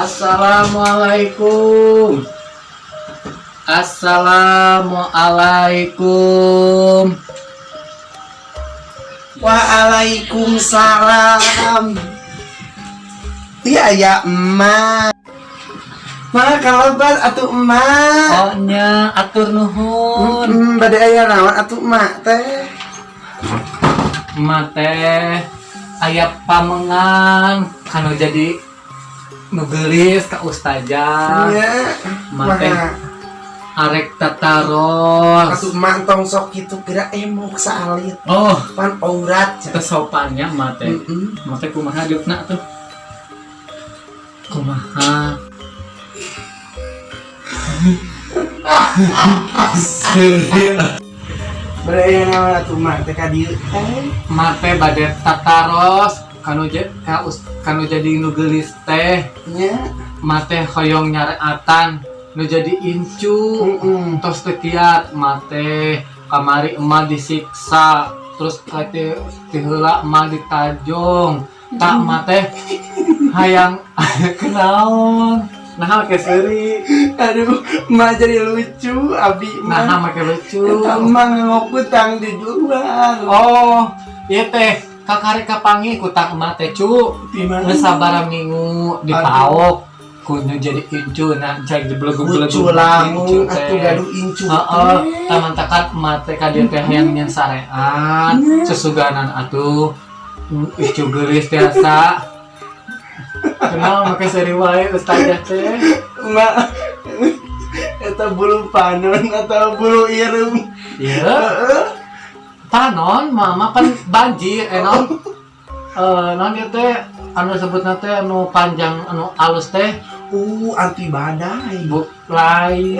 Assalamualaikum. Assalamualaikum. Waalaikumsalam. Iya ya, emak. Mana kalebat atuh, emak. Oh nya, atur nuhun. Bade aya naon atuh emak teh? Emak teh aya pamengan kanu jadi nu geulis ka ustazah. Emak teh Mah, arek tataros. Atuh emak tong sok kitu, kira emok saalit. Oh, Pan aurat. Teu sopannya emak teh. Emak teh kumaha diukna tuh? Kumaha? Bade aya naon atuh emak teh ka dieu teh? Emak teh bade tataros kanu kanu jadi nu geulis teh. Emak teh hoyong nyareatan nu jadi incu. Tos teu kiat emak teh, kamari emak disiksa, terus kate ti heula emak ditajong. Tak emak teh hayang kenaon, nah ke seuri? Aduh, emak jadi lucu, abi Nah, mah. Make lucu. Eta emak ngokutang di luar. Oh, ieu teh kakari kapanggih kutang emak teh, cu. Di mana? Geus sabaraha minggu dipaok ku nu jadi incu, nah cai dibelegu-belegu. Lucu langung atuh gaduh incu. Heeh, tamantakan emak teh ka dieu teh hayang nyen sareat, sesuganan atuh incu geulis biasa. Kenal make seuri wae ustazah teh. Emak eta bulu panon atau bulu irung? Iya. Panon, mama pan banjir, eh naon? Eh, naon ieu teh anu sebutna teh anu panjang anu alus teh? Anti badai. Bu, lain.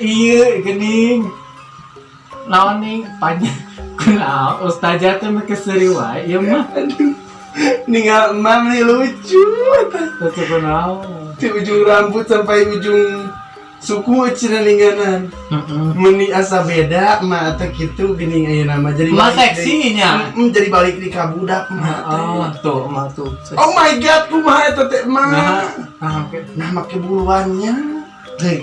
Iya, geuning. Naon nih panjang? Kunaon ustazah teh make seuri wae ieu mah. Aduh. Ninggal emak nih lucu eta. Lucu kunaon? Di ujung rambut sampai ujung suku cenah ningganan. Heeh. Meni asa beda emak teh kitu geuning ayeuna mah jadi Emak balik seksinya. Jadi balik di ka budak emak teh. Oh, tuh emak tuh. Oh my God, kumaha eta teh emak? Nah, nah, oke. Nah, make buluannya.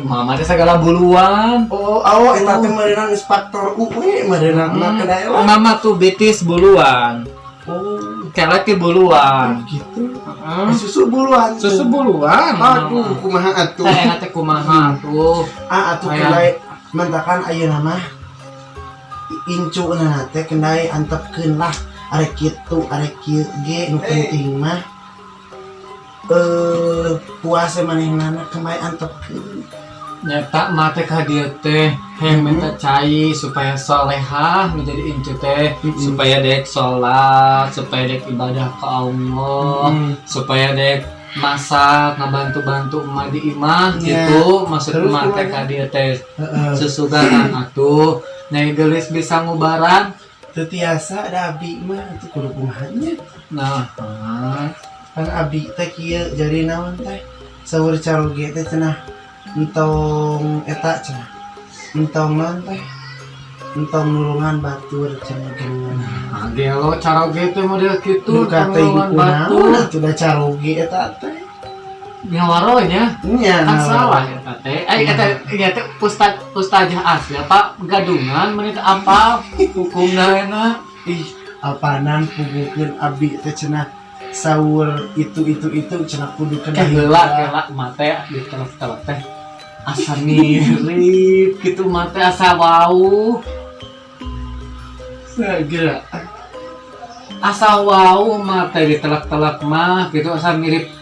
Mama teh segala buluan. Oh, eta teh meureunan geus faktor U we meureunan mah ke daerah. Mama tuh betis buluan. Oh, Kelek buluan. Gitu. Heeh. Eh, susu buluan. Susu buluan. Aduh, kumaha atuh? Teh enak teh kumaha tuh? Ah, atuh Hayang. Kendai mentakan ayeuna mah incu na teh kendai antepkeun lah, arek kitu arek kieu ge nu penting mah puasa manehna kendai antepkeun. Nyata mate ka dieu teh hayang minta cai supaya solehah menjadi incu teh, supaya dek sholat, supaya dek ibadah ke Allah, supaya dek masak, ngabantu-bantu emak di imah gitu maksud Terus emak teh kumaha? Ka dieu teh sesuganan atuh Nyai Geulis bisa ngubaran. Teu tiasa ada abi mah atuh, kudu kumaha nya? Nah, Kan abi teh kieu, jadi naon teh saur caroge teh cenah entong eta cenah entong naon teh entong nulungan batur cenah geuningan. Nah, gelo caroge teh model kitu. Duka teh tanggungan kunaon batur. Atuh da caroge eta teh. Ngawaro nya. Nya. Kan salah eta teh, eh eta ieu teh ustad ustazah asli apa gadungan menit apa hukumna enak? Ih, apanan pugukeun abi teh cenah saur itu cenah kudu kena. Heula kela mate di telek-telek teh asa mirip gitu mate, asa wau. Segera. Asa wau mate di telek-telek mah gitu, asa mirip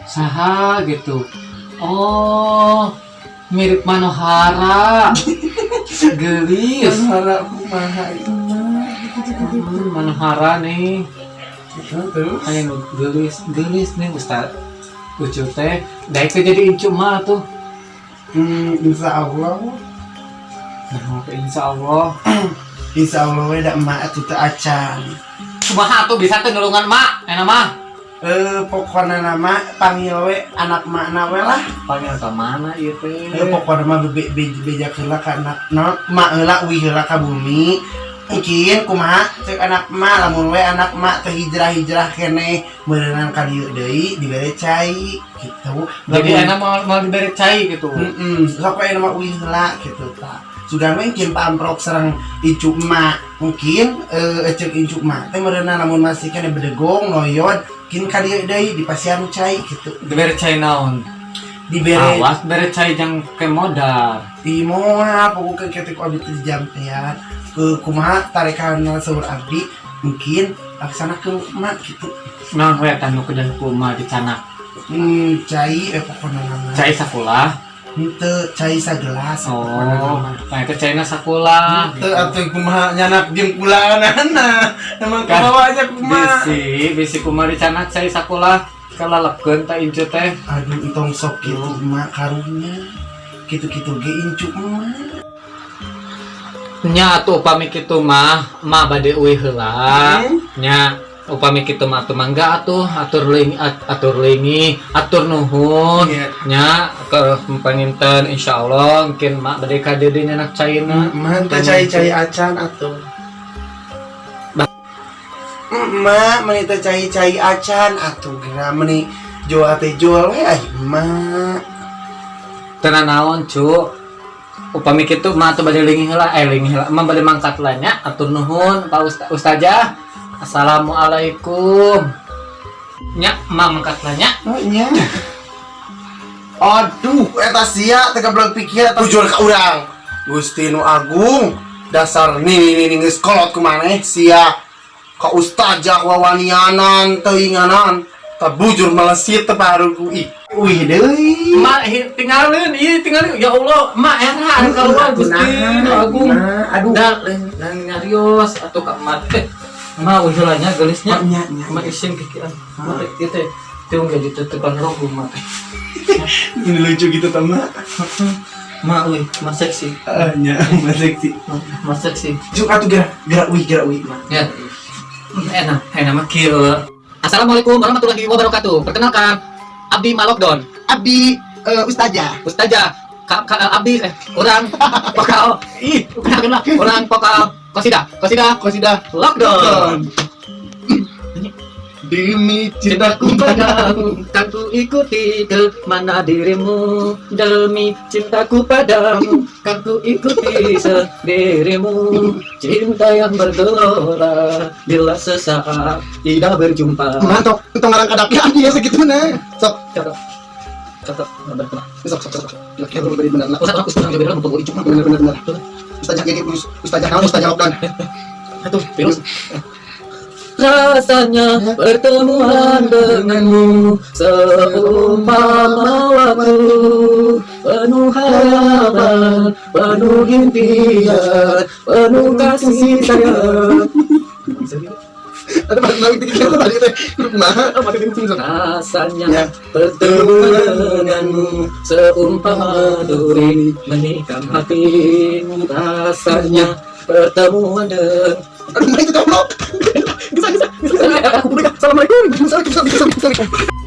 saha gitu. Oh, mirip Manohara gelis. Manohara kumaha itu mah? Manohara nih. Terus? Kayak nu gelis gelis nih, Ustaz Ucu teh daek teh jadi incu mah tuh. Insya Allah. Nah, insya Allah. Insya Allah we da emak atuh teu acan. Kumaha atuh, bisa teh nulungan mak enak mah? Eh, pokokna nama panggil we anak makna we lah. Panggil ke mana ieu teh? Eh, pokokna mah be bejakeun lah ka anak naon mak heula, uih heula ka bumi. Mungkin kumaha cek anak emak, lamun we anak emak teh hijrah-hijrah keneh meureunan ka dieu deui dibere cai gitu. Jadi enak mau mau diberi cai gitu. Heeh, sok we mah uih heula gitu tah. Sugan we mungkin pamprok sareng incu emak. Mungkin cek incu emak teh meureunan lamun masih keneh bedegong noyod kin ka dieu deui dipasihan cai gitu. Diberi cai naon? Dibere. Awas bere cai jang ke modal. Di moal pokoknya ketik abdi teh jampean ke kumaha tarekan saur abdi mungkin laksana ke emak gitu. Naon we tah nu kedah kumaha dicanak? Cai pokokna nama. Cai sakulah. Henteu, cai sagelas pokokna Oh, nama. nah itu caina sakulah. Henteu atuh, kumaha nyanak jeung kulanana emang Kan, kabawanya kumaha. Bisi, bisi kumaha dicanak cai sakulah kalalekeun ta incu teh. Aduh, entong sok kitu emak, karunya kitu-kitu ge incu emak. Nya atuh upami kitu mah emak bade uih heula. Nya upami kitu mah atuh mangga atuh atur leungit, atur leungit, atur nuhun. Iya. Nya ke panginten insyaallah mungkin mak bade ka dieu nyanak caina. Emak teh cai-cai acan atuh. Emak meni teh cai-cai acan atuh, geura meni jual teh jual we ai emak. Teu naon, cu. Upami kitu mah atuh bade leungit heula, leungit heula. Emak bade mangkat lah nya, atur nuhun Pak Ustazah. Assalamualaikum. Nya, emak mangkat lah nya. Oh nya. Aduh, eta sia teh goblok pikir eta bujur ka urang. Gusti nu agung, dasar nini nini geus kolot kumaneh sia. Ka ustazah wawanianan teuinganan. Ta bujur melesit teh baru ih. Wih deui. Emak tinggalin, iya tinggalin. Ya Allah, emak era anu keluar Gusti nu agung. Aduh. Da, dan nyarios atau ka emak teh. Emak uih heula nya geulisnya. Nya nya. Emak isin kikian. Emak teh kieu teh. Tiung jadi tutupan roh emak teh. Ini lucu gitu teman. Emak uih, emak seksi. Ah, nya, mah seksi. Emak seksi. Cuk atuh geura, geura uih, geura uih mah. Ya. Enak, enak mah kieu. Assalamualaikum warahmatullahi wabarakatuh. Perkenalkan, Abdi Malokdon. Abdi ustazah. Ustazah, ka, ka, Abdi orang pokal ih kenal kenal orang pokal kosida kosida Kosidah lockdown. Demi Cintaku padamu kan ku ikuti ke mana dirimu, demi cintaku padamu kan ku ikuti sendirimu, cinta yang bergelora bila sesaat tidak berjumpa. Mantap, itu ngarang kadapnya dia segitu nah. Sok, Cakep cakep berkena. Sok, sok, sok. Ya, bener bener lah. Ustaz, aku sekarang juga bilang untuk Bener bener bener. Ustazah jadi ustazah naon, ustazah lockdown. Aduh, virus. Rasanya pertemuan denganmu seumpama waktu penuh harapan, penuh impian, penuh kasih sayang. Ada balik dikit tadi teh. Kudu kumaha? Rasanya Ya. pertemuan denganmu seumpama duri menikam hati. Rasanya pertemuan dengan Aduh, itu goblok. Bisa, bisa, bisa. Aku buka. Assalamualaikum. Assalamualaikum. Assalamualaikum.